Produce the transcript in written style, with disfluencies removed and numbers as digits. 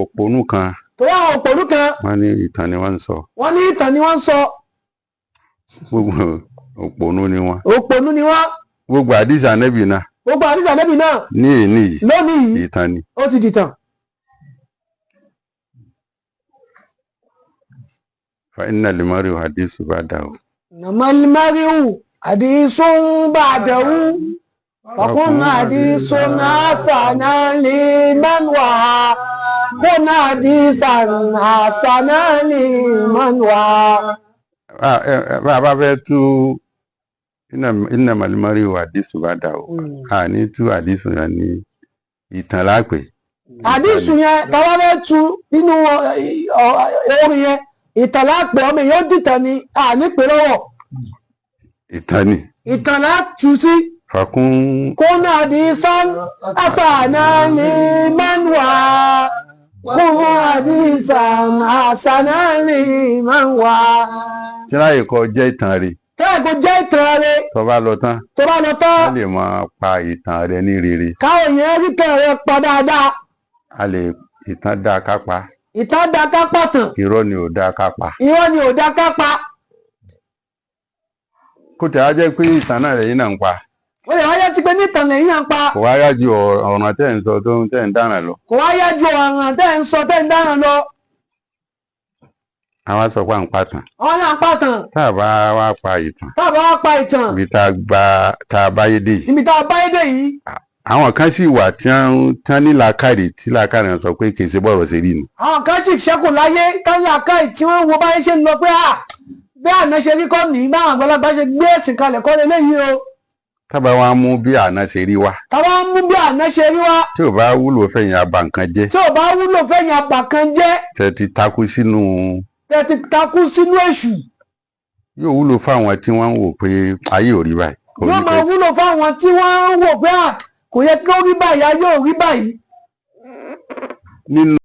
Òpònú kan. Torí àwọn òpònú kan. Wọ́n ní ìtàn ni wọ́n ń sọ. Wọ́n ní ìtàn ni wọ́n ń sọ. Gbogbo òpònú ni wọ́n. Òpònú ni wọ́n. Gbogbo àdìsí ànẹ́bì náà. Gbogbo àdìsí ànẹ́bì náà. Ní èní yìí. Lónìí yìí. Ìtàn ni. Ó ti dìtàn. Fa inna limari hadisu ba'dahu. Nàmàlímárìhù àdìsún bàdàwù fàkún àdìsún àṣànà liman wà kún àdìsàn àṣànà liman wà. Bá a bá fẹ́ tú inna limari hadisu ba'dahu, a ní tú àdìsù yẹn ní ìtàn lápè. Àdìsù yẹn táwa fẹ́ tú nínú orin yẹn, ìtàn lápè, ọmọ yóò dìtàn ni, a ní pè lọ́wọ́. Ìtàn ni. Ìtàn látú sí. Fàkún. Kún àdìsán àṣànà liman wà kún àdìsán àṣànà liman wà. Tí láyè kọ jẹ́ ìtàn rẹ̀. Tẹ́lẹ̀ kò jẹ́ ìtàn rẹ̀. Tó bá lọ tán. Tó bá lọ tán. Wọ́n lè máa pa ìtàn rẹ̀ ní rere. Káwọn èèyàn rí tàn rẹ̀ pa dáadáa. A lè ìtàn dáa ká pa. Ìtàn dáa ká pàtàn. Irọ́ ni ò dáa ká pa. Irọ́ ni ò dáa ká pa. Kó tẹ̀ á jẹ́ pé ìtàn náà lẹ́yìn náà ń pa. Ó lè wáyé sí pé nítàn lẹ́yìn náà ń pa. Kò wá yá ju ọ̀ràn tẹ́ ń sọ tó ń tẹ́ ń dáràn lọ. Kò wá yá ju ọ̀ràn tẹ́ ń sọ tẹ́ ń dáràn lọ. Àwọn sọ pé à ń pàtàn. Àwọn náà ń pàtàn. Tá a bá wá pa ìtàn. Tá a bá wá pa ìtàn. Ibi tá a gba tá a báyé dé yìí. Ibi tá a báyé dé yìí. Àwọn kan sì wà tí wọ́n ní làákàrè tí làákàrè wọn sọ pé kì í ṣe bọ́ọ̀rọ̀ ṣe rí ni. Àwọn kan sì ṣẹ́kù láyé tán làákàrè tí wọ́n wo báyé ṣe ń lọ pé à bí àná ṣe rí kọ́ ní báwọn àgbàlagbà ṣe gbé ẹ̀sìn kalẹ̀ kọ́ leléyìí o. Tábà wá mú bí àná ṣe rí wá. Tábà mú bí àná ṣe rí wá. Tí ò bá wúlò fẹ̀yìn abànkan jẹ́. Tí ò bá wúlò fẹ̀yìn abàkan jẹ́. Tẹ́ ti takú sínú. Tẹ́ ti takú sínú èṣù. Yóò wúlò fáwọn tí wọ́n ń wò pé ayé ò rí báyìí. Yóò máa wúlò fáwọn tí wọ́n ń wò pé kò yẹ kí ó rí báyìí, ayé ò rí báyìí. Nínú.